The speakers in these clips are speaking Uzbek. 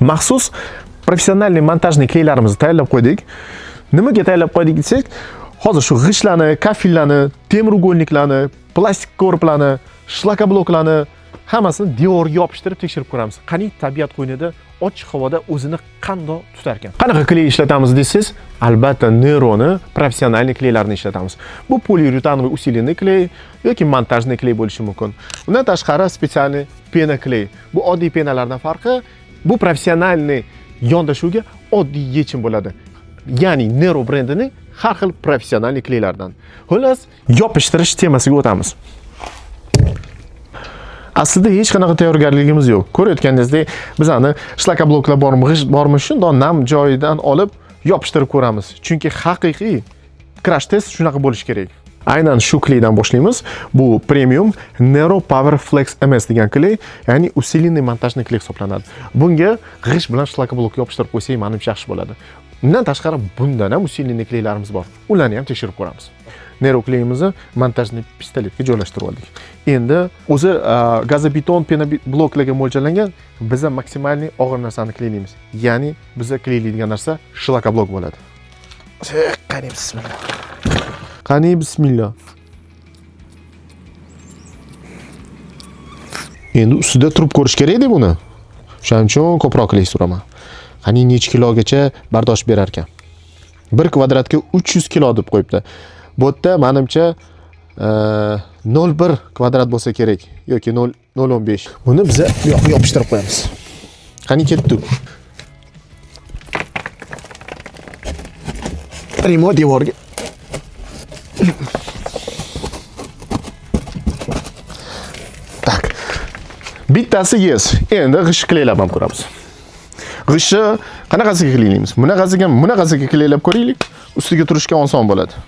Maxsus профессиональный монтажный клей larimizni tayyorlab qo'ydik. Nimaga tayyorlab qo'ydik desak, hozir shu g'ishtlarni, kafellarni, temirugolniklarni, plastik korblarni, shlakabloklarni hammasini devorga yopishtirib tekshirib ko'ramiz. Qani tabiat qo'ynida ochiq havoda o'zini qandoq tutar ekan. Qanaqa kley ishlatamiz desangiz, albatta Neroni professional kleylarni ishlatamiz. Bu poliuretановый усиленный kley yoki montajный kley bo'lishi mumkin. Undan tashqari специальный pena kley. Bu oddiy penalardan farqi, bu professionalniy yondashuvga oddiy yechim bo'ladi. Ya'ni Nero brendining har xil professional kleylardan. Xullas, yopishtirish temasiga o'tamiz. Aslida hech qanaqa tayyorgarligimiz yo'q. Ko'rayotganingizdek, bizani shlakabloklar bormi, g'isht bormi, shundoq nam joyidan olib yopishtirib ko'ramiz. Chunki haqiqiy crash test shunaqa bo'lishi kerak. Aynan shu kleydan boshlaymiz. Bu premium Nero Power Flex MS degan kley, ya'ni усиленный монтажный kley hisoblanadi. Bunga g'isht bilan shlakablok yopishtirib qo'ysak, menimcha yaxshi bo'ladi. Undan tashqari bundan ham усиленный kleylarimiz bor. Ularni ham tekshirib ko'ramiz. Nero kleyimizni montajniy pistoletga joylashtirib oldik. Endi o'zi gazobeton penobloklarga mo'ljallangan, biza maksimalniy og'ir narsani kleylaymiz. Ya'ni biza kleylaydigan narsa shlakablok bo'ladi. Qani bismillah. Qani bismillah. Endi ustida turib ko'rish kerak-da buni. O'shaning uchun ko'proq kley suraman. Qani necha kilogacha bardosh berar ekan. 1 kvadratga 300 kilo deb qo'yibdi. Bu yerda menimcha 0.1 kvadrat bo'lsa kerak yoki 0.15. Buni biza bu yoqqa yopishtirib qo'yamiz. Qani ketdik. Primo devorga. Tak. Bittasi yes. Endi g'isht kleylab ham ko'ramiz. G'ishtni qanaqasiga kleylaymiz? Bunaqasiga, bunaqasiga kleylab ko'raylik. Ustiga turishga oson bo'ladi.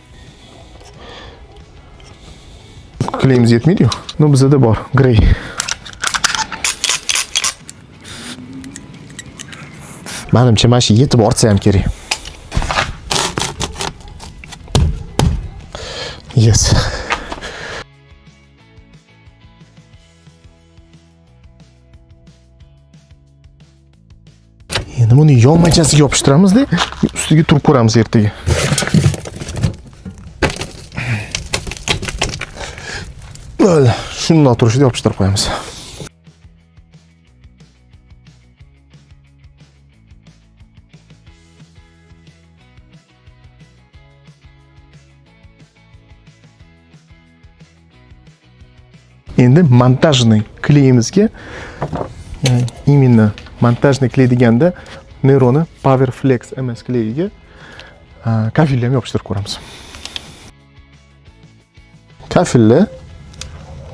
Kleyimiz yetmaydi-yu. No bizada bor, grey. Menimcha mana shu yetib ortsa ham kerak. Yes. Endi buni yonmachasiga yopishtiramiz-da, ustiga turib ko'ramiz ertaga. Bo'ldi. Shundoq turishida yopishtirib qo'yamiz. Endi montajniy kleyimizga, ya'ni именно montajniy kley deganda Neroni Power Flex MS kleyiga kafelni ham yopishtirib ko'ramiz. Kafelni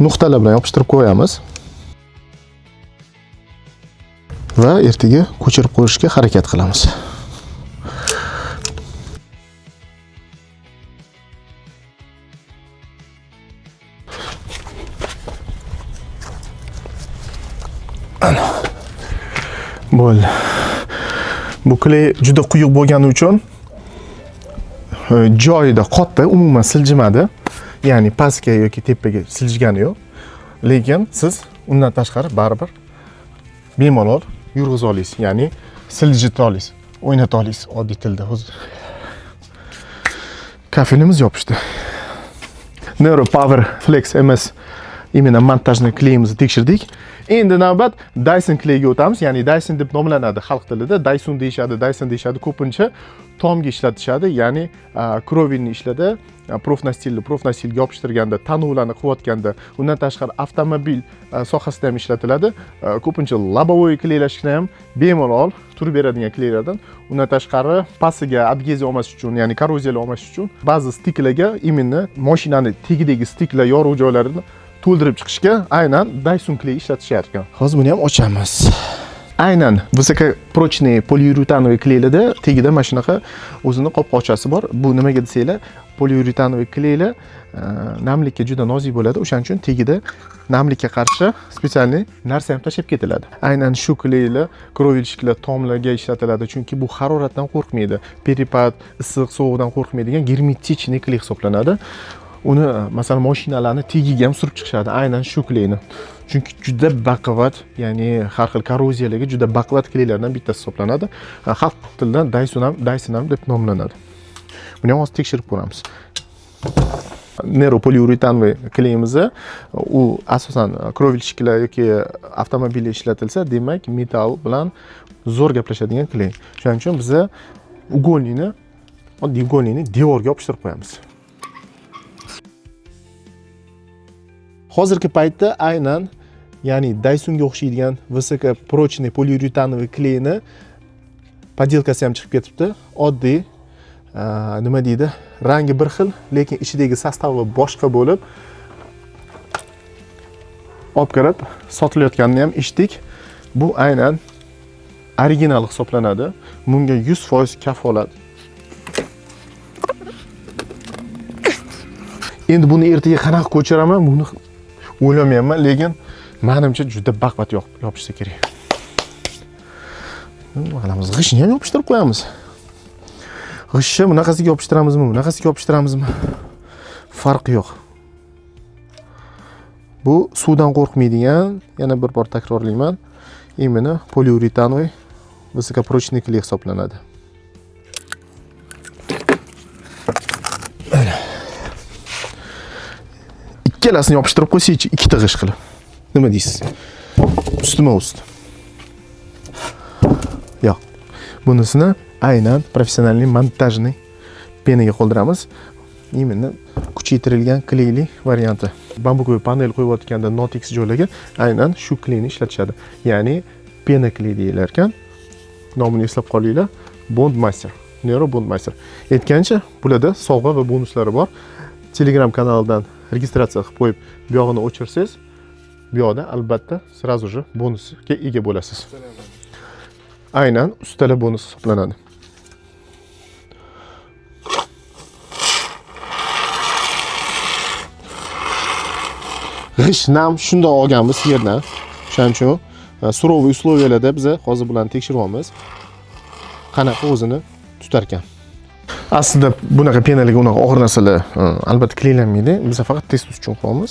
nuqtalar bilan yopishtirib qo'yamiz va ertaga ko'chirib qo'yishga harakat qilamiz. Bo'ldi. Bu kley juda quyuq bo'lgani uchun joyida qotdi, umuman siljimadi. Ya'ni pastga yoki tepaga siljigani yo'q. Lekin siz undan tashqari baribir bemalol yurg'iza olasiz, ya'ni siljita olasiz, o'ynata olasiz oddiy tilda. Hozir kafelimiz yopishdi. Nero Power Flex MS именно montajni kleyimizni tekshirdik. Endi navbat Dyson kleyga o'tamiz. Ya'ni Dyson deb nomlanadi xalq tilida. Dyson deyishadi, Dyson deyishadi. Ko'pincha tomga ishlatishadi, ya'ni krovinni ishlatadi, profnastilni profnastilga yopishtirganda, tanuvlarni qilayotganda, undan tashqari avtomobil sohasida ham ishlatiladi. Ko'pincha лобовой kleylashni ham bemalol turib beradigan kleylardan. Undan tashqari pastiga adgeziya olmas uchun, ya'ni korroziyalar olmas uchun ba'zi stiklarga именно mashinani tagidagi stiklar yorug' joylarini to'ldirib chiqishga aynan Dyson kley ishlatishar ekan. Hozir buni ham ochamiz. Aynan высокопрочный poliuretanoviy kleylarda tagida mana shunaqa o'zini qopqochasi bor. Bu nimaga desanglar, poliuretanoviy kleylar namlikka juda nozik bo'ladi. O'shaning uchun tagida namlikka qarshi специальный narsa ham tashlab ketiladi. Aynan shu kleylar кровельщик lar tomlarga ishlatiladi, chunki bu haroratdan qo'rqmaydi. Перепад, issiq, sovuqdan qo'rqmaydigan germetichniy kley hisoblanadi. Uni masalan mashinalarni tagiga ham surib chiqishadi aynan shu kleyni. Chunki juda baquvvat, ya'ni har xil korroziyalarga juda baquvvat kleylardan bittasi hisoblanadi. Xalq tilida Dyson ham deb nomlanadi. Buni ham hozir tekshirib ko'ramiz. Nero poliuretanoviy kleyimizni u asosan кровельщикlar yoki avtomobilda ishlatilsa, demak metall bilan zo'r gaplashadigan kley. Shuning uchun biz ugolniyni, oddiy ugolniyni devorga yopishtirib qo'yamiz. Hozirgi paytda aynan, ya'ni Dysonga o'xshaydigan высокопрочный poliuretanoviy kleyni поделка si ham chiqib ketibdi. Oddiy, nima deydi, rangi bir xil, lekin ichidagi состав i boshqa bo'lib olib kirib sotilayotganini ham eshitdik. Bu aynan original hisoblanadi. Bunga 100% kafolat. Endi buni ertaga qanaqa ko'chiraman, buni o'ylamayapman, lekin menimcha juda baquvvat yopishsa kerak. Nima qilamiz? G'ishtni ham yopishtirib qo'yamiz. G'ishtni bunaqasiga yopishtiramizmi, bunaqasiga yopishtiramizmi? Farqi yo'q. Bu suvdan qo'rqmaydigan, yana bir bor takrorlayman, именно poliuretanoviy высокопрочный kley hisoblanadi. Ikkalasini yopishtirib qo'ysangchi, ikkita g'isht qilib. Nima deysiz? Ustma ust. Yo'q. Bunisini aynan professionalniy montajniy пена ga qoldiramiz. Именно kuchaytirilgan kleyli varianti. Bambukovый panel qo'yayotganda notekis joylarga aynan shu kleyni ishlatishadi. Ya'ni пена kley deyilar ekan. Nomini eslab qolinglar. Bond Master. Nero Bond Master. Aytgancha, bularda sovg'a va bonuslari bor. Telegram kanalidan registratsiya qilib qo'yib, bu yog'ini o'chirsangiz, bu yoqda albatta сразу же bonusga ega bo'lasiz. Aynan ustalar bonus hisoblanadi. G'ishtni ham shundoq olganmiz yerdan. Shuning uchun суровый условия larda biz hozir bularni tekshiryapmiz. Qanaqa o'zini tutar ekan. Aslida bunaqa пена larga unaqa og'ir narsalar albatta kleylanmaydi. Biz faqat test uchun qilyapmiz.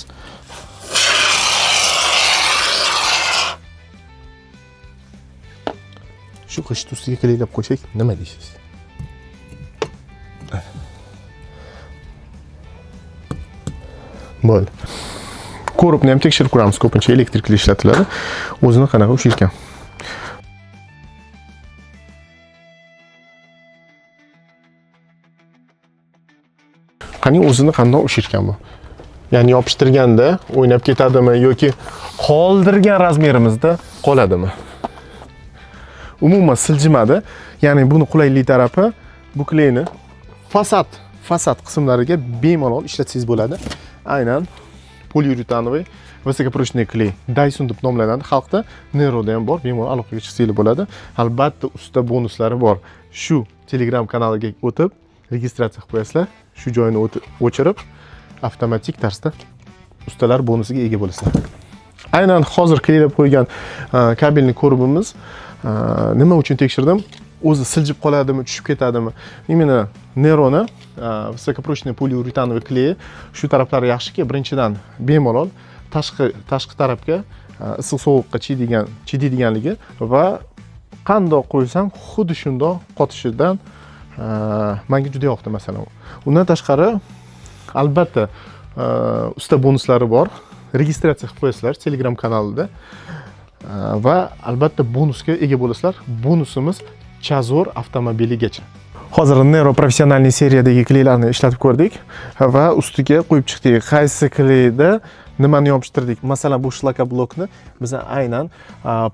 Shu g'isht ustiga kleylab qo'ysak, nima deysiz? Bo'ldi. Короб ni ham tekshirib ko'ramiz, ko'pincha elektrikli ishlatiladi. O'zini qanaqa ushlayotgan. Qani o'zini qandoq ushlayotgan bu? Ya'ni yopishtirganda o'ynab ketadimi yoki qoldirgan размер imizda qoladimi? Umuman siljimadi. Ya'ni buni qulaylik tarafi, bu kleyni fasad qismlariga bemalol ishlatsangiz bo'ladi. Aynan poliuretanoviy высокопрочный kley Dyson deb nomlanadi xalqda. Neroda ham bor, bemalol aloqaga chiqsangiz bo'ladi. Albatta usta bonuslari bor. Shu Telegram kanaliga o'tib registratsiya qilib qo'yasizlar. Shu joyini o'chirib avtomatik tarzda ustalar bonusiga ega bo'lasizlar. Aynan hozir kleylab qo'ygan kabelni короб imiz, nima uchun tekshirdim? O'zi siljib qoladimi, tushib ketadimi? Именно Neroni высокопрочный poliuretanoviy kleyi shu taraflari yaxshiki, birinchidan bemalol tashqi tarafga issiq sovuqqa chidaydiganligi va qandoq qo'ysam xuddi shundoq qotishidan menga juda yoqdi masalan. Undan tashqari albatta usta bonuslari bor. Registratsiya qilib qo'yasizlar Telegram kanalida va albatta bonusga ega bo'lasizlar. Bonusimiz Chazor avtomobiligacha. Hozir Nero professionalniy seriyadagi kleylarni ishlatib ko'rdik va ustiga qo'yib chiqdik. Qaysi kleyda nimani yopishtirdik? Masalan, bu shlakablokni biz aynan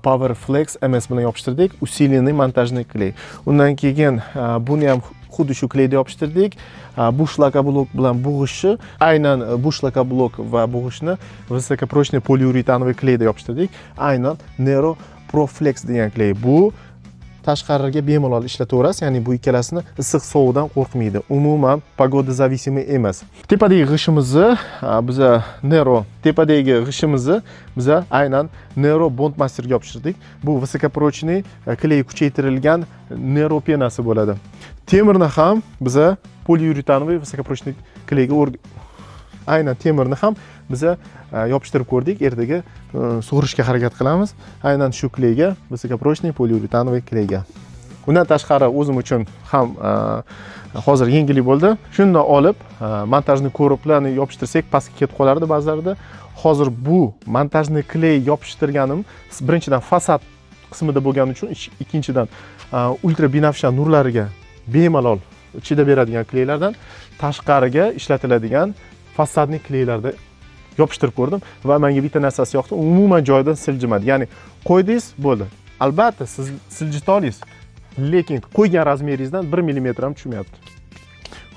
Power Flex MS bilan yopishtirdik. Усиленный монтажный kley. Undan keyin buni ham xuddi shu kleyda yopishtirdik. Bu shlakablok bilan bug'ishni, aynan bu shlakablok va bug'ishni высокопрочный poliuretanoviy kleyda yopishtirdik. Aynan Nero Pro Flex degan kley. Bu tashqariga bemalol ishlataverasiz, ya'ni bu ikkalasini issiq sovuqdan qo'rqmaydi. Umuman погода зависимый emas. Tepadagi g'ishimizni biza Nero tepadagi g'ishimizni biza aynan Nero Bond Masterga yopishtirdik. Bu высокопрочный kley kuchaytirilgan Nero пена si bo'ladi. Temirni ham biza poliuretanoviy высокопрочный kleyga Aynan temirni ham biza yopishtirib ko'rdik. Ertaga sug'urishga harakat qilamiz. Aynan shu kleyga, высокопрочный полиуретановый kleyga. Undan tashqari o'zim uchun ham hozir yengillik bo'ldi. Shundan olib, монтажный ko'riblarni yopishtirsak, pastga ketib qolardi ba'zilarida. Hozir bu монтажный kley yopishtirganim birinchidan fasad qismida bo'lgani uchun, ikkinchidan ultra binafsha nurlariga bemalol chidab beradigan kleylardan tashqariga ishlatiladigan фасадный kleylarda yopishtirib ko'rdim va menga bitta narsasi yoqdi. Umuman joyidan siljimadi. Ya'ni qo'ydingiz, bo'ldi. Albatta siz siljita olasiz, lekin qo'ygan размер ingizdan 1 millimetr ham tushmayapti.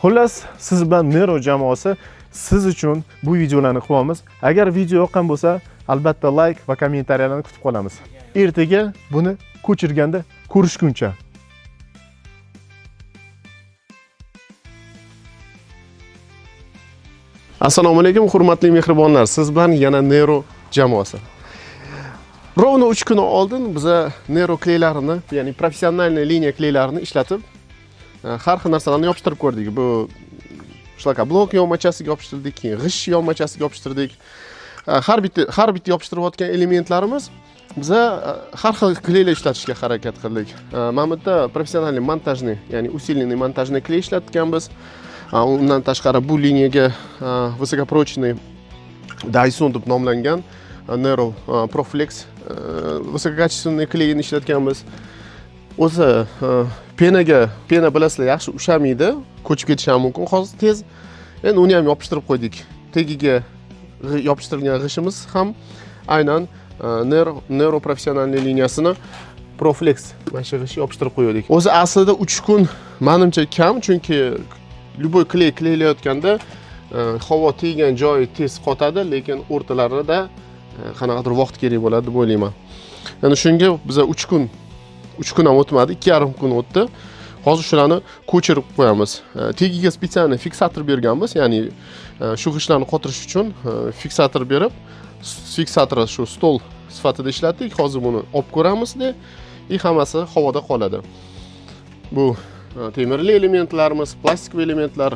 Xullas, siz bilan Nero jamoasi siz uchun bu videolarni qilyapmiz. Agar video yoqqan bo'lsa, albatta layk va kommentariyalarni kutib qolamiz. Ertaga buni ko'chirganda ko'rishguncha. Assalomu alaykum, hurmatli mehribonlar. Siz bilan yana Nero jamoasi. Ровно 3 kun oldin biza Nero kleylarini, ya'ni профессиональный liniya kleylarini ishlatib, har xil narsalarni yopishtirib ko'rdik. Bu шлакоблок yonmachasiga yopishtirdik, keyin g'isht yonmachasiga yopishtirdik. Har bitta yopishtirayotgan elementlarimiz biza har xil kleylar ishlatishga harakat qildik. Mana bu yerda профессиональный монтажный, ya'ni усиленный монтажный kley ishlatganmiz. Undan tashqari bu liniyaga высокопрочный Dyson deb nomlangan Nero Proflex высококачественный kleyini ishlatganmiz. O'zi пена ga, пена, bilasizlar, yaxshi ushlamaydi, ko'chib ketishi ham mumkin hozir tez. Endi uni ham yopishtirib qo'ydik. Tagiga yopishtirilgan g'ishimiz ham aynan Nero профессиональный liniyasini Proflex mana shu g'ishni yopishtirib qo'ydik. O'zi aslida 3 kun manimcha kam, chunki любой kley kleylayotganda havo teggan joyi tez qotadi, lekin o'rtalarida qanaqadir vaqt kerak bo'ladi deb o'ylayman. Endi shunga biza 3 kun, 3 kun ham o'tmadi, 2,5 kun o'tdi. Hozir shularni ko'chirib qo'yamiz. Tagiga специальный fiksator berganmiz, ya'ni shu g'ishtlarni qotirish uchun fiksator berib, fiksator shu stol sifatida ishlatdik. Hozir buni olib ko'ramizda, и hammasi havoda qoladi. Bu temirli elementlarimiz, plastik elementlar,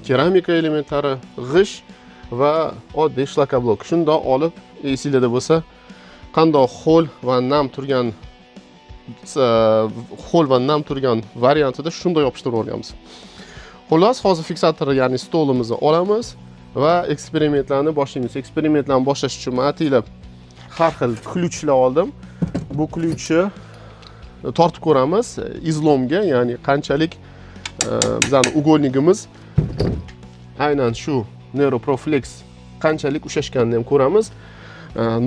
keramika elementlari, g'isht va oddiy шлакоблок. Shundoq olib, esinglarda bo'lsa, qandoq ho'l va nam turgan, ho'l va nam turgan variantida shunday yopishtirib yuborganmiz. Xullas, hozir fiksator, ya'ni stolimizni olamiz va eksperimentlarni boshlaymiz. Eksperimentlarni boshlash uchun man ataylab har xil ключ lar oldim. Bu ключ ni tortib ko'ramiz излом ga, ya'ni qanchalik bizani угольник imiz aynan shu Nero Proflex qanchalik ushlashganini ham ko'ramiz.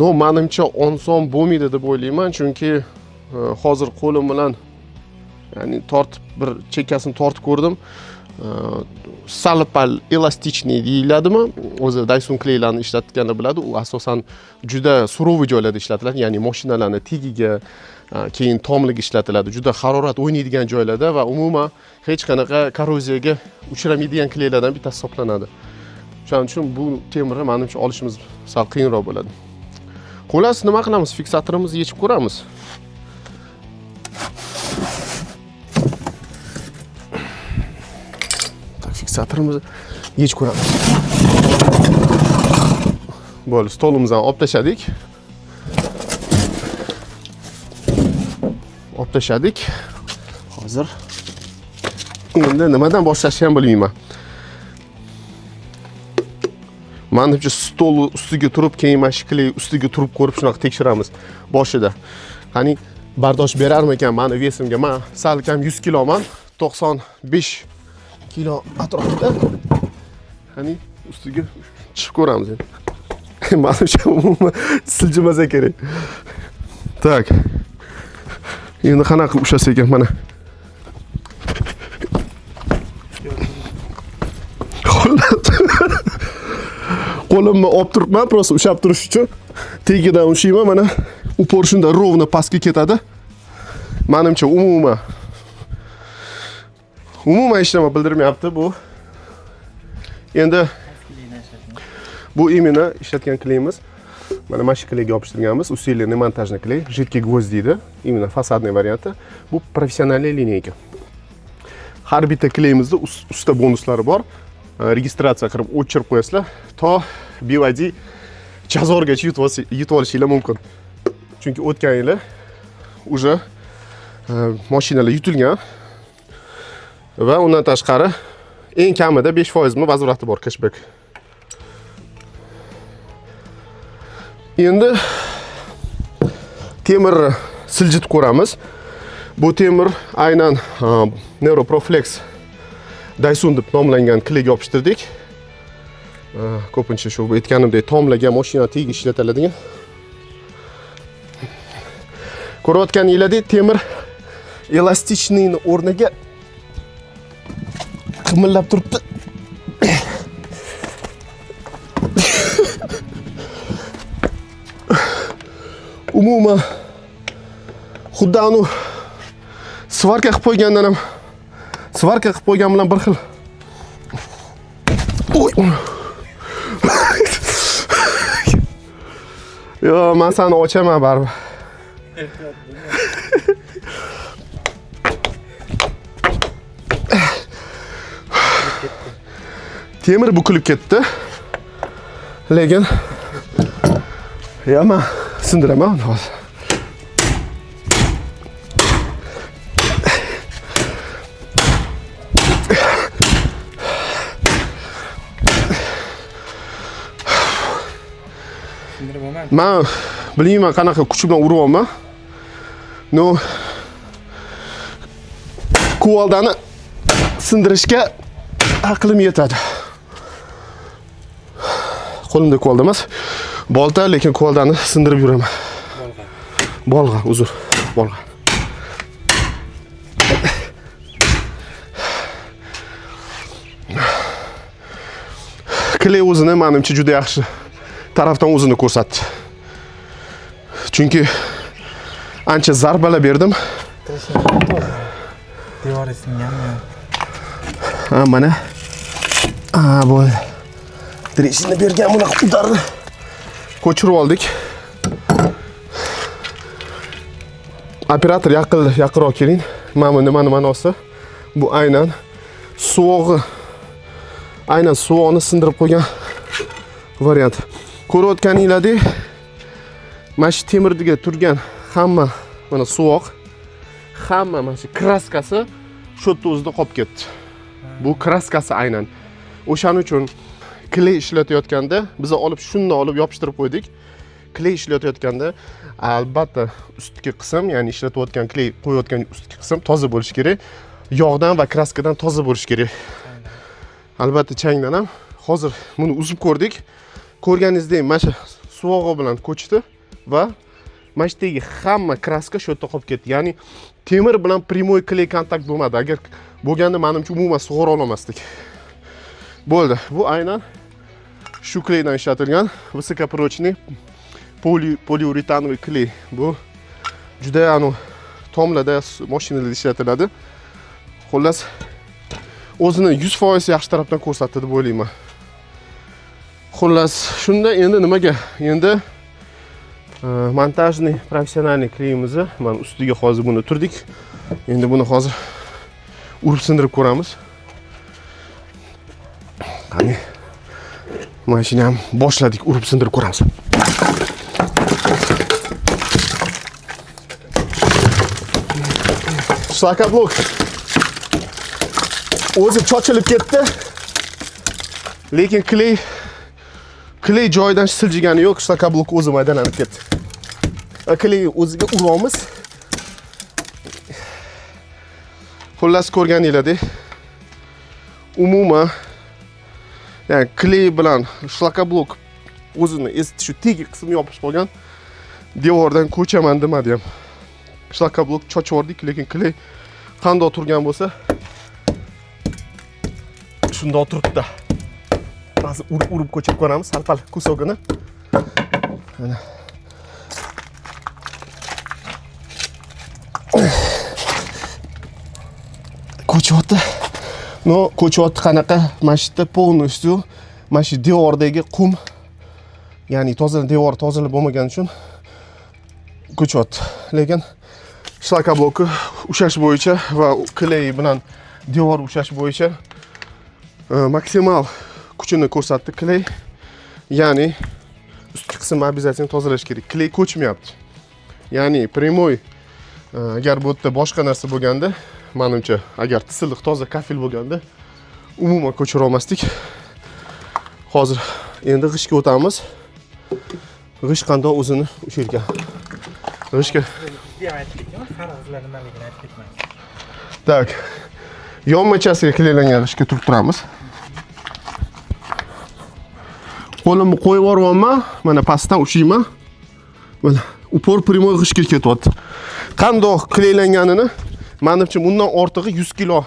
Но manimcha oson bo'lmaydi deb o'ylayman, chunki hozir qo'lim bilan, ya'ni tortib, bir chekkasini tortib ko'rdim. Sal pal эластичный deyiladimi? O'zi Dyson kleylarni ishlatganlar biladi, u asosan juda суровый joylarda ishlatiladi, ya'ni mashinalarni tagiga, keyin tomlik ishlatiladi, juda harorat o'ynaydigan joylarda va umuman hech qanaqa korroziyaga uchramaydigan kleylardan bittasi hisoblanadi. Shuning uchun bu temirni manimcha olishimiz sal qiyinroq bo'ladi. Xullas, nima qilamiz? Fiksatorimizni yechib ko'ramiz. Так, fiksatorimizni yechib ko'ramiz. Bo'ldi, stolimizni olib tashladik. Olib tashladik. Hozir endi nimadan boshlashni ham bilmayman. Manimcha stol ustiga turib, keyin mana shu kley ustiga turib ko'rib, shunaqa tekshiramiz boshida. Qani, bardosh berarmikan mani вес imga? Men salkam 100 kiloman, 95 kilo atrofida. Qani, ustiga chiqib ko'ramiz endi. Manimcha umuman siljimasa kerak. Так. Endi qanaqa qilib ushlasa ekan mana. Xullas, qo'limni olib turibman, просто ushlab turish uchun. Tagidan ushlayman, mana упор shunda ровно pastga ketadi. Manimcha umuman hech nima bildirmayapti bu. Endi bu именно ishlatgan kleyimiz. Mana shu kleyga yopishtirganmiz. Усиленный монтажный клей, жидкий гвоздь deydi. Именно фасадный varianti. Bu профессиональный линейка. Har bitta kleyimizda usta bonuslari bor. Registratsiya qilib o'chirib qo'yasizlar, to BYD Chazorgacha yutib olishinglar mumkin. Chunki o'tgan yili уже mashinalar yutilgan va undan tashqari eng kamida 5% mi возврат i bor, cashback. Endi temirni siljitib ko'ramiz. Bu temir aynan Nero Proflex Dyson deb nomlangan kleyga yopishtirdik. Ko'pincha shu aytganimdek tomlarga, mashina tagiga ishlatiladigan. Ko'rayotganinglardek temir эластичный ni o'rniga qimillab turibdi. Umuman xuddi anu svarka qilib qo'ygandan ham, svarka qilib qo'ygan bilan bir xil. Oy. Yo, men seni ochaman baribir. Temir bukilib ketdi. Lekin ya men sindiraman uni hozir. Sindirib bo'lmaydi. Men bilmayman qanaqa kuch bilan uryapman. No, kuvaldani sindirishga aqlim yetadi. Qo'limda kuvalda emas, bolta, lekin kuvaldani sindirib yuraman. Bolg'a. Bolg'a, uzr, bolg'a. Kley o'zini menimcha juda yaxshi tarafdan o'zini ko'rsatdi. Chunki ancha zarbalar berdim. Devori singanmi? Ha, mana. Ha, bo'ldi. Treshini bergan bunaqa udarni ko'chirib oldik. Operator yaqinroq keling. Mana bu nimani ma'nosi? Bu aynan suvog'i. Aynan suvog'ini sindirib qo'ygan variant. Ko'rayotganinglardek mana shu temirga turgan hamma mana suvoq, hamma mana shu kraskasi shu yerda o'zida qolib ketdi. Bu kraskasi aynan. O'shaning uchun kley ishlatayotganda biz olib shundan olib yopishtirib qo'ydik. Kley ishlatayotganda albatta ustki qism, ya'ni ishlatayotgan kley qo'yayotgan ustki qism toza bo'lishi kerak. Yog'dan va kraskadan toza bo'lishi kerak. Albatta changdan ham. Hozir buni uzib ko'rdik. Ko'rganingizdek mana shu suvog'i bilan ko'chdi va mana shu yerdagi hamma kraska shu yerda qolib ketdi. Ya'ni temir bilan primoy kley kontakt bo'lmadi. Agar bo'lganda menimcha umuman sug'ora olmasdik. Bo'ldi. Bu aynan shu kleydan ishlatilgan высокопрочный poliuretanoviy kley. Bu juda anu tomlarda, mashinalarda ishlatiladi. Xullas, o'zini 100% yaxshi tarafdan ko'rsatdi deb o'ylayman. Xullas, shunda endi nimaga? Endi montajniy professionalniy kleyimizni mana ustiga hozir buni turdik. Endi buni hozir urib sindirib ko'ramiz. Qani? Mana shuni ham boshladik, urib sindirib ko'ramiz. Shlakablok o'zi chochilib ketdi. Lekin kley joyidan siljigani yo'q, shlakablok o'zi maydalanib ketdi. Kley o'ziga uramiz. Xullas, ko'rganinglardek, umuman, ya'ni kley bilan shlakablok o'zini shu tegi qismi yopishib qolgan. Devordan ko'chaman demadi ham. Shlakablok chochib yubordik, lekin kley qandoq turgan bo'lsa shundoq turibdi. Hozir urib urib ko'chirib ko'ramiz, sal-pal kusogini. Mana. Ko'chyapti. No, ko'chyapti qanaqa? Mana shu yerda полностью mana shu devordagi qum, ya'ni toza devor tozalab bo'lmagani uchun ko'chyapti. Lekin shlakabloki ushlash bo'yicha va kley bilan devor ushlash bo'yicha Maksimal kuchini ko'rsatdi клей. Ya'ni ustki qismni обязательно tozalash kerak. Клей ko'chmayapti. Ya'ni прямой, agar bu yerda boshqa narsa bo'lganda, manimcha, agar silliq toza kafel bo'lganda, umuman ko'chira olmasdik. Hozir endi g'ishtga o'tamiz. G'isht qandoq o'zini ushlaydi ekan. G'ishtga Bizga ham aytib ketgan, farqlar nimaligini aytib ketmang. Так. Yonmachasiga клей langan g'ishtga turib turamiz. Qo'limni qo'yib yuboryapman, mana pastdan ushlayman. Mana упор прямой g'ishtga ketyapti. Qandoq клей langanini, manimcha, bundan ortig'i 100 kilo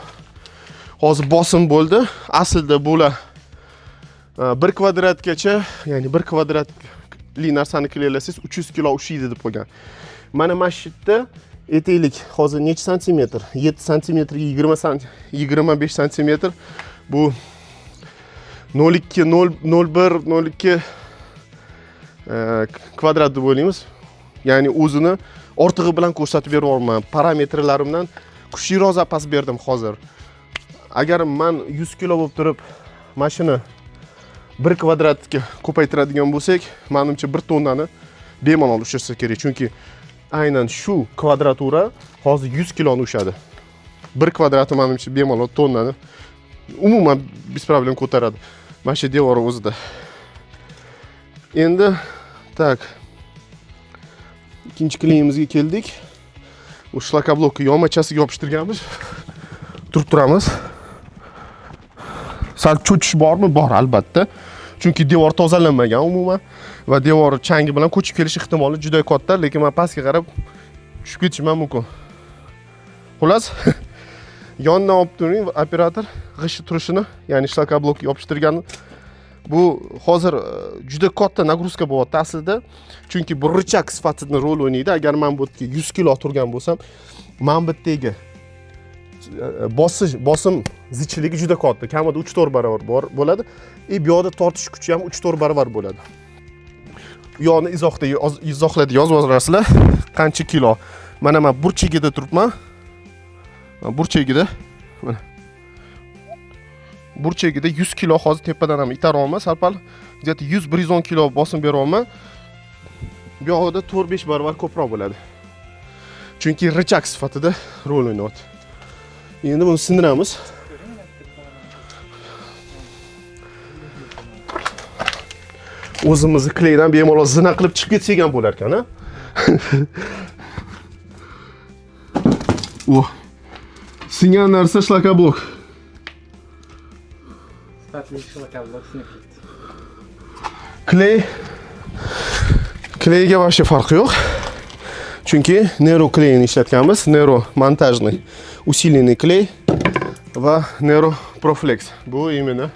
hozir bosim bo'ldi. Aslida bular 1 kvadratgacha, ya'ni 1 kvadratli narsani клей lasangiz 300 kilo ushlaydi deb qo'ygan. Mana shu yerda aytaylik, hozir necha santimetr? 7 santimetrga 20 sant 25 santimetr. Bu 0,2, 0,1, 0,2 kvadrat deb o'ylaymiz. Ya'ni o'zini ortig'i bilan ko'rsatib beryapman. Parametrlarimdan kuchliroq запас berdim hozir. Agar man 100 kilo bo'lib turib, mana shuni 1 kvadratga ko'paytiradigan bo'lsak, manimcha, 1 tonnani bemalol ushlasa kerak. Chunki aynan shu kvadratura hozir 100 kiloni ushadi. 1 kvadrati, manimcha, bemalol tonnani umuman без проблем ko'taradi. Mana shu devor o'zida. Endi, так, ikkinchi клей imizga keldik. U шлакоблок ni yonmachasiga yopishtirganmiz. Turib turamiz. Sal cho'chish bormi? Bor, albatta. Chunki devor tozalanmagan umuman va devor changi bilan ko'chib kelish ehtimoli juda katta, lekin men pastga qarab tushib ketishim ham mumkin. Xullas, yondan olib turing, operator, g'isht turishini, ya'ni шлакоблок yopishtirgani. Bu hozir juda katta нагрузка bo'lyapti aslida. Chunki bu рычаг sifatida rol o'ynaydi. Agar men bu yerga 100 kilo turgan bo'lsam, mana bu yerdagi bosim zichligi juda katta. Kamida 3-4 barobar bor bo'ladi. И bu yoqda tortish kuchi ham 3-4 barobar bo'ladi. U yoqni izohlarda yozib yuborasizlar, qancha kilo. Mana men burchagida turibman. Mana burchagida. Mana. Burchagida 100 kilo hozir tepadan ham itaryapman, sal-pal где-то 100-110 kilo bosim beryapman. Bu yog'ida 4-5 barobar ko'proq bo'ladi. Chunki рычаг sifatida rol o'ynayapti. Endi buni sindiramiz. Ko'ring, mana bitta. O'zimizni клей dan bemalol zina qilib chiqib ketsak ham bo'lar ekan, a? O. Singan narsa шлакоблок. Sifatli шлакоблок sinib ketdi. Клей клей ga вообще farqi yo'q. Chunki Nero клей ini ishlatganmiz. Nero монтажный усиленный клей va Nero Proflex. Bu именно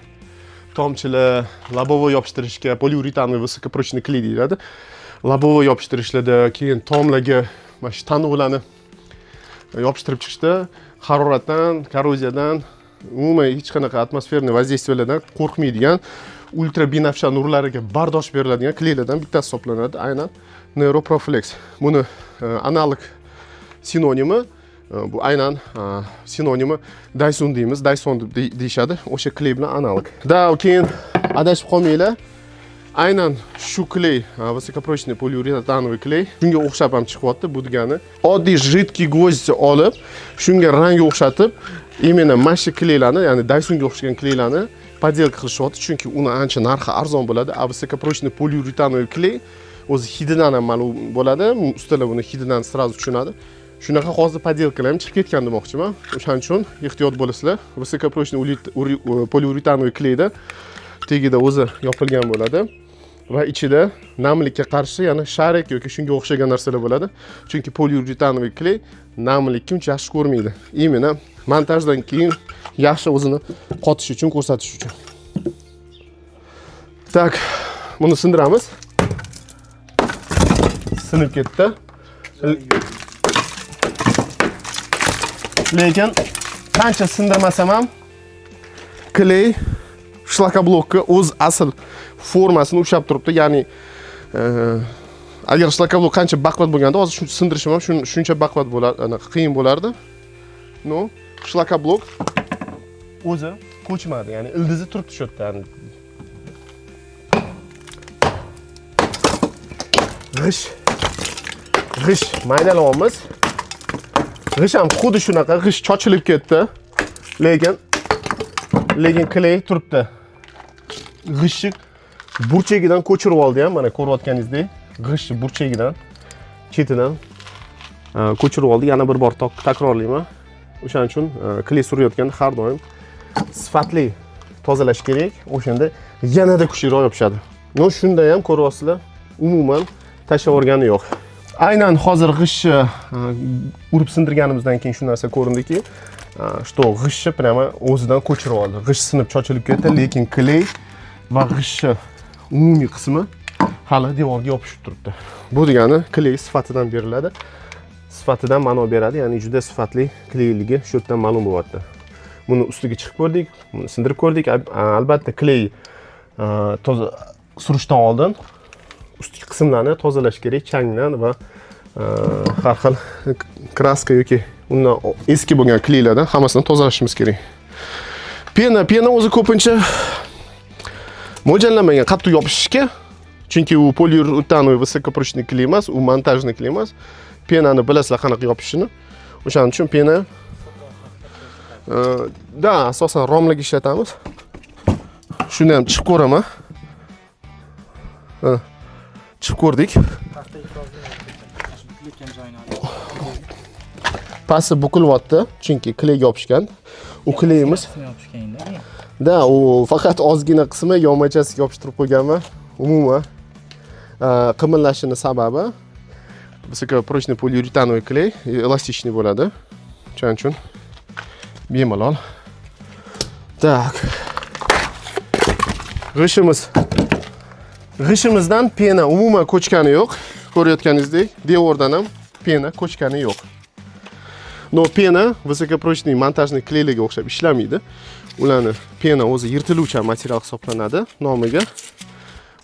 tomchilar, лобовой yopishtirishga полиуретановый высокопрочный клей deyiladi. Лобовой yopishtirishlarda, keyin tomlarga mana shu tanovlarni yopishtirib chiqishda haroratdan, korroziyadan, umuman hech qanaqa атмосферный воздействия lardan qo'rqmaydigan, ultra binafsha nurlariga bardosh beriladigan клей lardan bittasi hisoblanadi. Aynan Nero Proflex. Buni analog sinonimi, bu aynan sinonimi Dyson deymiz, Dyson deb deyishadi. O'sha клей bilan analog. Да, keyin adashib qolmanglar. Aynan shu клей, высокопрочный полиуретановый клей, shunga o'xshab ham chiqyapti. Bu degani oddiy жидкий гвоздь olib, shunga rang o'xshatib, именно mana shu клей larni, ya'ni Dysonga o'xshagan клей larni подделка qilishyapti, chunki uni ancha narxi arzon bo'ladi. А высокопрочный полиуретановый клей o'zi hididan ham ma'lum bo'ladi. Ustalar buni hididan сразу tushunadi. Shunaqa hozir подделка lar ham chiqib ketgan demoqchiman. O'shaning uchun ehtiyot bo'lasizlar. Высокопрочный полиуретановый клей da tagida o'zi yopilgan bo'ladi va ichida namlikka qarshi yana шарик yoki shunga o'xshagan narsalar bo'ladi. Chunki полиуретановый клей namlikka uncha yaxshi ko'rmaydi. Именно montajdan keyin yaxshi o'zini qotishi uchun, ko'rsatish uchun. Так, buni sindiramiz. Sinib ketdi. Lekin qancha sindirmasam ham клей шлакоблок ka o'z asl formasini ushlab turibdi. Ya'ni agar шлакоблок qancha baquvvat bo'lganda, hozir shuncha sindirishim ham shuncha baquvvat bo'lar, anaqa qiyin bo'lardi. Но, шлакоблок o'zi Ko'chmadi, ya'ni ildizi turibdi shu yerda. G'ish maydalayapmiz. G'ish ham xuddi shunaqa, g'ish chochilib ketdi. Lekin kley turibdi. G'ishni burchagidan ko'chirib oldi ham, mana ko'rayotganingizdek, g'ishni burchagidan, chetidan ko'chirib oldi. Yana bir bor takrorlayman. O'shaning uchun kley surayotganda har doim sifatli tozalash kerak. O'shanda yanada kuchliroq yopishadi. No, shunda ham ko'ryapsizlar, umuman tashlab yuborgani yo'q. Aynan hozir g'ishni urib sindirganimizdan keyin shu narsa ko'rindiki, что g'ishni prямо o'zidan ko'chirib oldi. G'ish sinib chochilib ketdi, lekin kley va g'ishni umumiy qismi hali devorga yopishib turibdi. Bu degani kley sifatidan beriladi. Sifatidan ma'no beradi, ya'ni juda sifatli kleyligi shu yerdan ma'lum bo'lyapti. Buni ustiga chiqib ko'rdik, buni sindirib ko'rdik. Albatta kley toza surishdan oldin ustki qismlarni tozalash kerak changdan va har xil kraska yoki undan eski bo'lgan kleylardan hammasini tozalashimiz kerak. Pena o'zi ko'pincha mo'ljallanmagan qattiq yopishishga, chunki u poliuretanoy высокопрочный kley emas, u montajniy kley emas. Penani bilasizlar qanaqa yopishishini. O'shaning uchun pena da asosan romlarga ishlatamiz. Shuni ham chiqib ko'raman. Ha, chiqib ko'rdik. Pasti bukilyapti, chunki kleyga yopishgan. U kleyimiz da, u faqat ozgina qismi yonmachasiga yopishtirib qo'yganman. Umuman qimillashini sababi высокопрочный poliuretanoy kley эластичный bo'ladi. Shuning uchun bemalol. Так. G'ishimizdan pena umuman ko'chgani yo'q. Ko'rayotganingizdek, devordan ham pena ko'chgani yo'q. No, pena высокопрочный montajniy kleylarga o'xshab ishlamaydi. Ularni pena o'zi yirtiluvchan material hisoblanadi nomiga.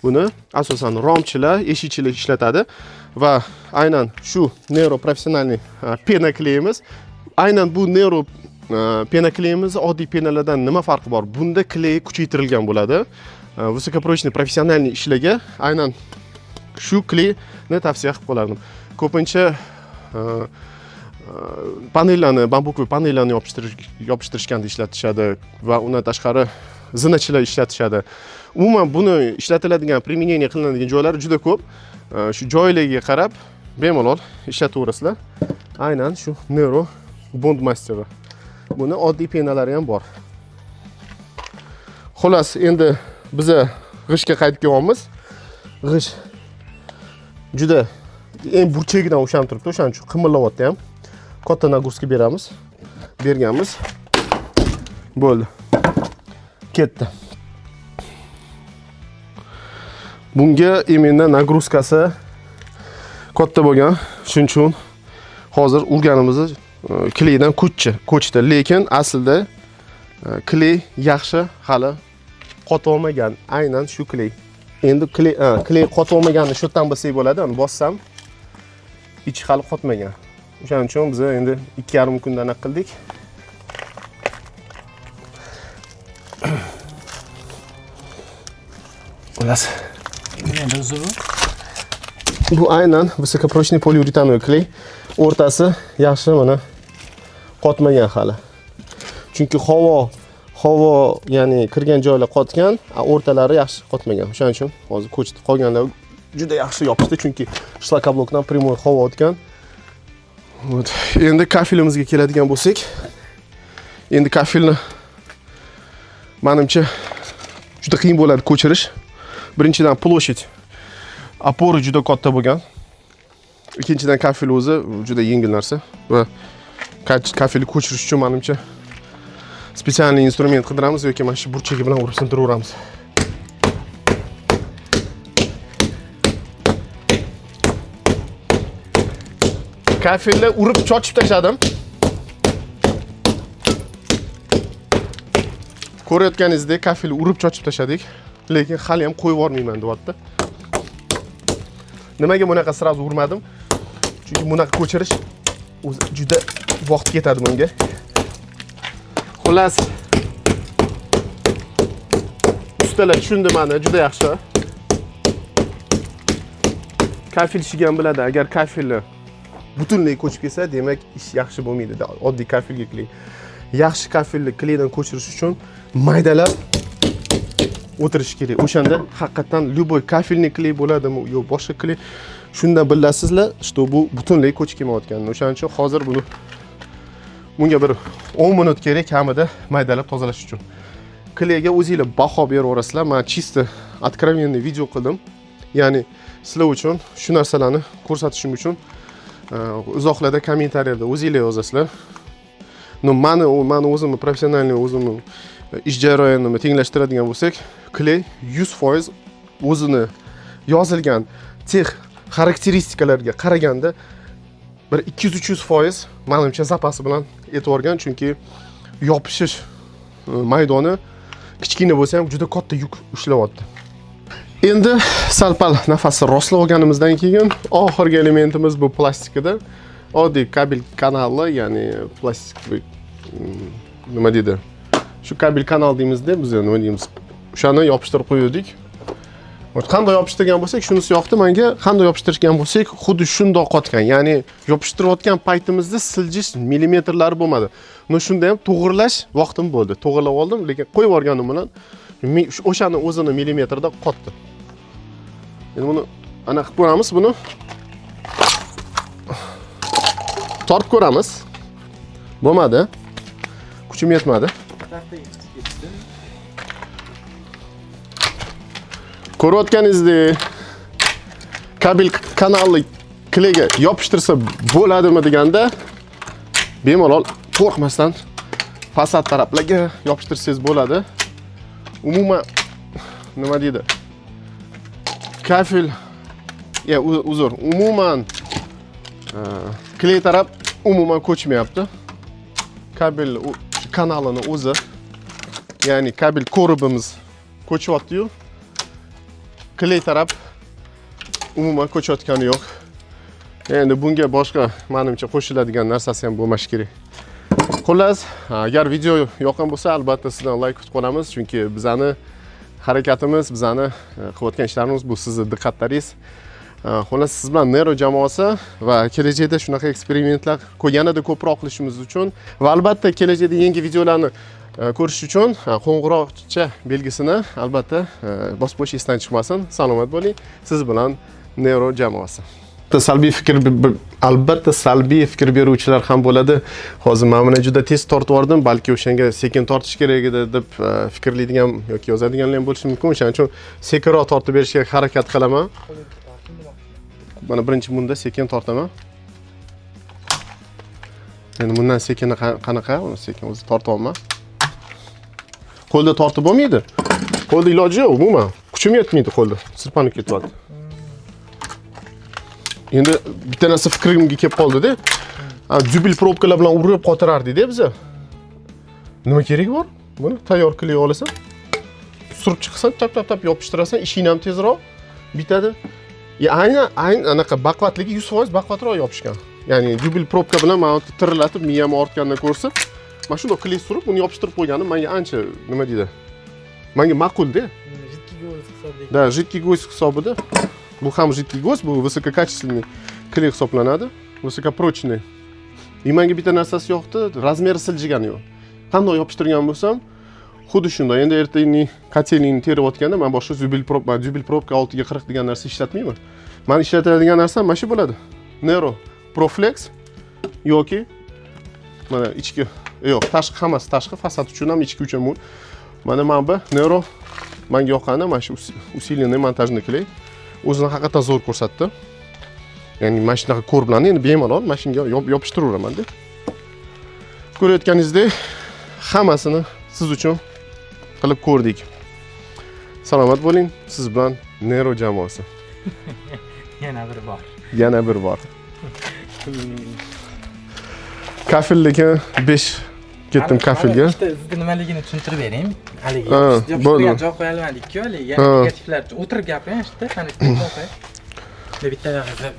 Buni asosan romchilar, eshikchilar ishlatadi va aynan shu Nero professionalniy pena kleyimiz, aynan bu Nero pena kleyimiz oddiy penalardan nima farqi bor? Bunda kley kuchaytirilgan bo'ladi. Высокопрочный professionalniy ishlarga aynan shu kleyni tavsiya qilib qolardim. Ko'pincha panellarni, bambukovый panellarni yopishtirishganda ishlatishadi va undan tashqari zinachilar ishlatishadi. Umuman buni ishlatiladigan, применение qilinadigan joylari juda ko'p. Shu joylarga qarab bemalol ishlataverasizlar. Aynan shu Nero Bond Master. Buni oddiy penalari ham bor. Xullas, endi biza g'ishtga qaytib kelyapmiz. G'isht juda eng burchagidan ushlab turibdi, o'shaning uchun qimillayapti ham. Katta нагрузка beramiz. Berganmiz. Bo'ldi. Ketdi. Bunga именно нагрузкasi katta bo'lgan. Shuning uchun hozir urganimizni kleydan ko'chdi, lekin aslida kley yaxshi hali qotib olmagan. Aynan shu kley. Endi kley qotib olmaganini shu yerdan bilsak bo'ladi. Uni bossam ichi hali qotmagan. O'shaning uchun biz endi ikki yarim kunda anaqa qildik. Xullas. Nima o'zi bu? Bu aynan высокопрочный poliuretanoy kley. O'rtasi yaxshi mana qotmagan hali. Chunki havo, ya'ni kirgan joylar qotgan, o'rtalari yaxshi qotmagan. O'shaning uchun hozir ko'chdi. Qolganlar juda yaxshi yopishdi, chunki shlakoblokdan primoy havo o'tgan. Вот. Endi kafelimizga keladigan bo'lsak, endi kafelni menimcha juda qiyin bo'ladi ko'chirish. Birinchidan площадь опоры juda katta bo'lgan. Ikkinchidan kafel o'zi juda yengil narsa va kafelni ko'chirish uchun menimcha специальный instrument qidiramiz yoki mana shu burchagi bilan urib sindiraveramiz. Kafelni urib chochib tashladim. Ko'rayotganingizdek kafelni urib chochib tashladik, lekin hali ham qo'yib yubormayman deyapti. Nimaga bunaqa sразу urmadim? Chunki bunaqa ko'chirish o'zi juda vaqt ketadi bunga. Xullas, Ustalar tushundi mani, juda yaxshi. Kafelщик ham biladi, agar kafelni butunlay ko'chib kelsa, demak ish yaxshi bo'lmaydi. Oddiy kafelga клей. Yaxshi kafelni клей dan ko'chirish uchun maydalab o'tirish kerak. O'shanda haqiqatdan любой кафельный клей bo'ladimi yo boshqa клей, shunda bilasizlar, что bu butunlay ko'chib kelmayotganini. O'shaning uchun hozir bunga bir 10 minut kerak kamida maydalab tozalash uchun. Клей ga o'zinglar baho beraverasizlar. Men чисто откровенный video qildim. Ya'ni sizlar uchun shu narsalarni ko'rsatishim uchun izohlarda, kommentariyada o'zinglar yozasizlar. Но mani o'zimni профессиональный o'zimni ish jarayonimni tenglashtiradigan bo'lsak, клей 100% o'zini yozilgan тех xarakteristikalarga qaraganda bir 200-300% manimcha zapasi bilan e'tiborgan, chunki yopishish maydoni kichkina bo'lsa ham juda katta yuk ushlayapti. Endi sal pal nafasni rostlab olganimizdan keyin oxirgi elementimiz bu plastikada oddiy kabel kanali, ya'ni plastik nima deydi? Shu kabel kanal deymizda biz, nima deymiz? O'shani yopishtirib qo'yuvdik. Qanday yopishtirgan bo'lsak, shunisi yoqdi menga. Qanday yopishtirgan bo'lsak, xuddi shundoq qotgan. Ya'ni yopishtirayotgan paytimizda siljish millimetrlari bo'lmadi. Но shunda ham to'g'irlash vaqtim bo'ldi. To'g'irlab oldim, lekin qo'yib yuborganim bilan o'shani o'zini millimetrda qotdi. Endi buni ana qilib ko'ramiz buni. Tortib ko'ramiz. Bo'lmadi. Kuchim yetmadi. Tarafda yetib ketdi. Ko'rayotganingizdek kabel kanalni клей ga yopishtirsa bo'ladimi deganda bemalol qo'rqmasdan fasad taraflarga yopishtirsangiz bo'ladi. Umuman nima deydi? Kafel ya uzr, umuman клей taraf umuman ko'chmayapti. Kabel kanalini o'zi, ya'ni kabel короб imiz ko'chyapti-yu, клей taraf umuman ko'chayotgani yo'q. Endi bunga boshqa manimcha qo'shiladigan narsasi ham bo'lmashi kerak. Xullas, agar video yoqqan bo'lsa, albatta sizdan like kutib qolamiz, chunki bizani harakatimiz, bizani qilayotgan ishlarimiz bu sizni diqqatlaringiz. Xullas, siz bilan Nero jamoasi va kelajakda shunaqa eksperimentlar yanada ko'proq qilishimiz uchun va albatta kelajakda yangi videolarni ko'rish uchun qo'ng'iroqcha belgisini albatta bosib qo'yish esdan chiqmasin. Salomat bo'ling. Siz bilan Nero jamoasi. Salbiy fikr albatta salbiy fikr beruvchilar ham bo'ladi. Hozir men buni juda tez tortib yubordim, balki o'shanga sekin tortish kerak edi deb fikrlaydigan yoki yozadiganlar ham bo'lishi mumkin. O'shaning uchun sekinroq tortib berishga harakat qilaman. Mana birinchi bunda sekin tortaman. Endi bundan sekini qanaqa? Uni sekin o'zi tortyapman. Qo'lda tortib bo'lmaydi. Qo'lda iloji yo'q umuman. Kuchim yetmaydi qo'lda. Sirpanib ketyapti. Endi bitta narsa fikrimga kelib qoldi-da. Дюбель пробка lar bilan urib qotirardik-da biza. Nima keragi bor? Buni tayyor qilib olasan. Surib chiqsan, tap tap tap yopishtirasan, ishing ham tezroq bitadi. Ya aynan aynan anaqa baquvvatligi 100% baquvvatroq yopishgan. Ya'ni дюбель пробка bilan mana bu tirillatib miyamni ortgandan ko'rsa, mana shundoq клей surib uni yopishtirib qo'yganim menga ancha nima deydi? Menga ma'qul-da. Жидкий гвоздь hisobida. Да, жидкий гвоздь hisobida. Bu ham жидкий гвоздь, bu высококачественный клей hisoblanadi. Высокопрочный. И menga bitta narsasi yoqdi, размер i siljigani yo'q. Qandoq yopishtirgan bo'lsam, xuddi shunday. Endi ertangi котельный ni terayotganda men boshqa дюбель пробка, дюбель пробка 6 ga 40 degan narsa ishlatmayman. Men ishlatadigan narsam mana shu bo'ladi. Nero Proflex yoki mana ichki, yo'q, tashqi, hammasi tashqi fasad uchun ham, ichki uchun ham. Mana bu Nero menga yoqqani mana shu усиленный монтажный клей. O'zini haqiqatdan zo'r ko'rsatdi. Ya'ni mana shunaqa короб larni endi bemalol mana shunga yopishtiraveramanda. Ko'rayotganingizdek hammasini siz uchun qilib ko'rdik. Salomat bo'ling. Siz bilan Nero jamoasi. Yana bir bor. Yana bir bor. Kafelniki 5 ketdim kafelga. Bitta izni nimaligini tushuntirib bering. Haligi Ha, bo'ldi. yopishtirgan joy qo'ya olmadik-ku haligi. Ha. Negativlar uchun. O'tirib gapiring shu yerda. Qani bitta bitta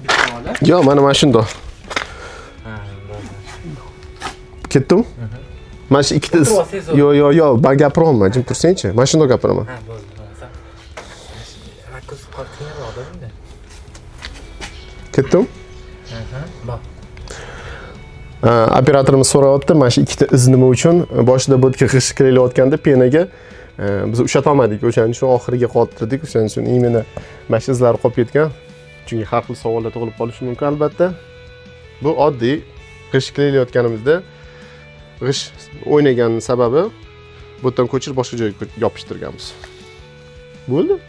bitta olib. Yo'q, mana shundoq. Ha, bo'ldi. Ketdim? Mana shu ikkita O'tirib olsangiz. Yo'q, yo'q, yo'q, men gapiryapman, jim tursangchi. Mana shundoq gapiraman. Ha, bo'ldi, bo'ldi. Ko'z qiyinroqda bunda. Ketdim. Aha, bor. Operatorimiz so'rayapti, mana shu ikkita iz nima uchun? Boshida bu yerga g'isht kleylayotganda пена ga biz ushatolmadik, o'shaning uchun oxiriga qoldirdik. O'shaning uchun именно mana shu izlar qolib ketgan. Chunki har xil savollar tug'ilib qolishi mumkin albatta. Bu oddiy g'isht kleylayotganimizda g'isht o'ynagan sababi bu yerdan ko'chirib boshqa joyga yopishtirganmiz. Bo'ldi.